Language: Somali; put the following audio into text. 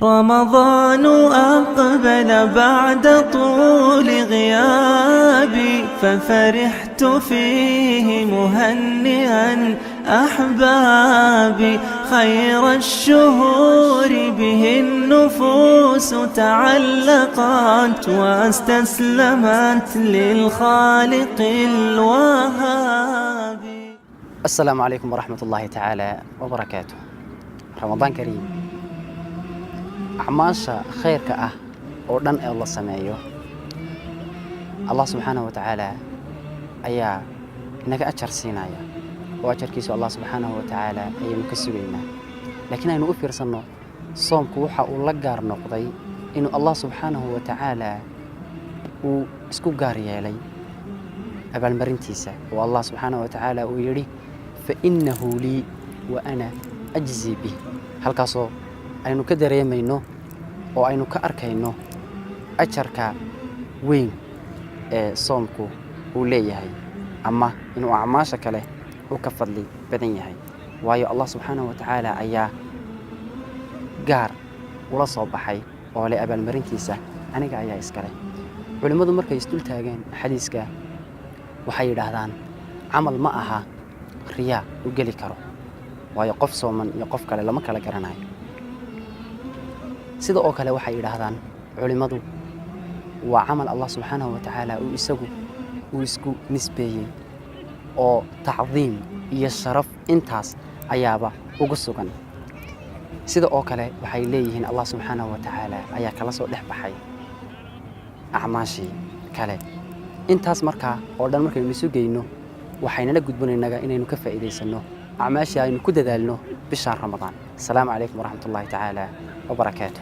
رمضان أقبل بعد طول غيابي، ففرحت فيه مهنئا أحبابي. خير الشهور به النفوس تعلقت واستسلمت للخالق الوهاب. Asalaamu calaykum waraxmat ullaahi tacaala wabarakaatu. Ramadaan kariim. Acmaasha khayrka ah oo dhan ee la sameeyo, Allah subxaanahu wa tacaala ayaa inaga ajar siinaya, oo ajarkiisu Allah subxaanahu wa tacaala ayaynu ka sugaynaa. Laakiin aynu u fiirsanno, soomku waxa uu la gaar noqday inuu Allah subxaanahu wa tacaala uu isku gaar yeelay abaalmarintiisa, oo Allah subxaanahu wa tacaala uu yidhi: "فإنه لي وأنا أجزي به". Halkaasoo aynu ka dareemayno oo aynu ka arkayno ajarka weyn ee soomku uu leeyahay, ama inuu acmaasha kale uu ka fadli badan yahay, waayo Allah subxaanahu wa tacaala ayaa gaar ula soo baxay oo leh abaalmarintiisa aniga ayaa iskale. Culimmadu markay isdul taageen xadiiska, waxay yidhaahdaan camal ma aha riyaa u geli karo, waayo qof sooman iyo qof kale lama kala garanayo. Sida oo kale waxay yidhaahdaan culimmadu, waa camal Allah subxaanahu wa tacaala uu isagu uu isku nisbeeyey, oo tacdiim iyo sharaf intaas ayaaba ugu sugan. Sida oo kale waxay leeyihiin, Allah subxaanahu wa tacaala ayaa kala soo dhex baxay acmaashii kale. Intaas markaa oo dhan markaynu isu geyno, waxaynala gudbanaynaga inaynu ka faa'iidaysanno acmaashii, aynu ku dadaalno bisha Ramadaan. Asalaamu calaykum waraxmat ullaahi tacaala wabarakaatu.